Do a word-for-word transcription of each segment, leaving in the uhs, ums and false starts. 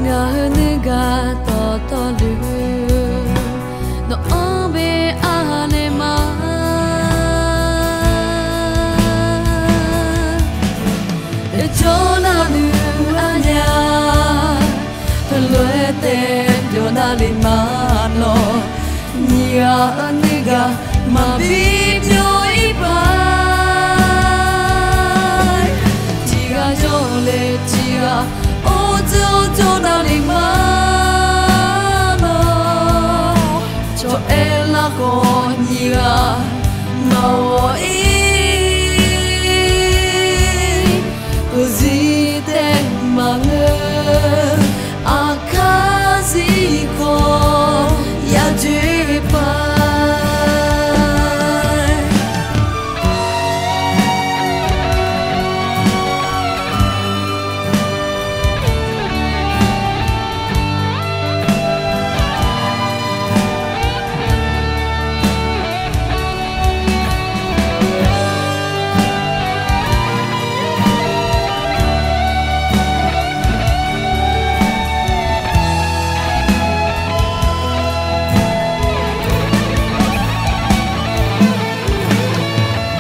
Ngaq-euq nuigaq dawqtawvluf, nawq-anr bae anaeq ma. Yawjawr navluf arnya, heulof-aer taef byawq navlef ma lawq. Nyiq ghaq-euq nuigaq maqbi byov-ir paq. Tiqghaq jawrle tiqghaq, or dzeur jawr navlef ma lawq. Cawq-aer larkhawf nyiq ghaq maqghawq-ir. Heuzir taef maqngeur, aqkar zir khawf ya dzoer paq.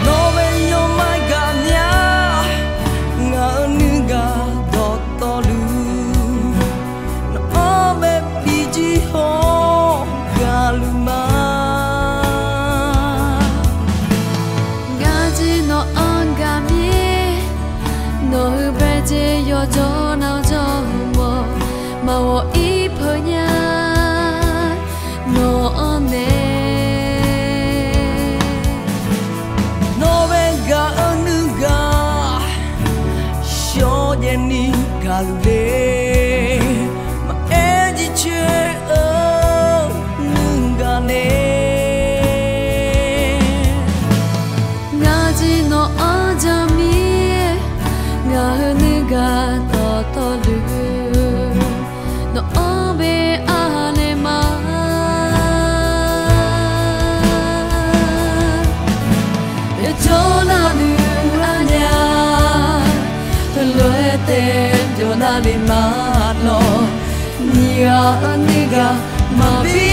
Nawr bae yawmar gaq mya, ngaq-euq nuigaq dawqtawvluf, nawq-anr bae bijir haw gaqluf ma. Ngar jeq nawq-anr gaq mir, nawq-euq bae jeq yawqjawr nav jawr mawf, maqghawq-ir peuq nya nawq-anr nae. Nawr bae gaq-eu nuigaq, shawrjaev ni gaqluf le. Maqaer jircoer-eu nuigaq nae. Ngar jeq nawq-anr jan mir, ngaq-euq nuigaq dawqtawvluf, nawq-anr bae anaeq ma. Yawjawr navluf arnya, heulof-aer taef byawq navlef ma lawq. Nyiq ghaq-eu nuigaq maqbi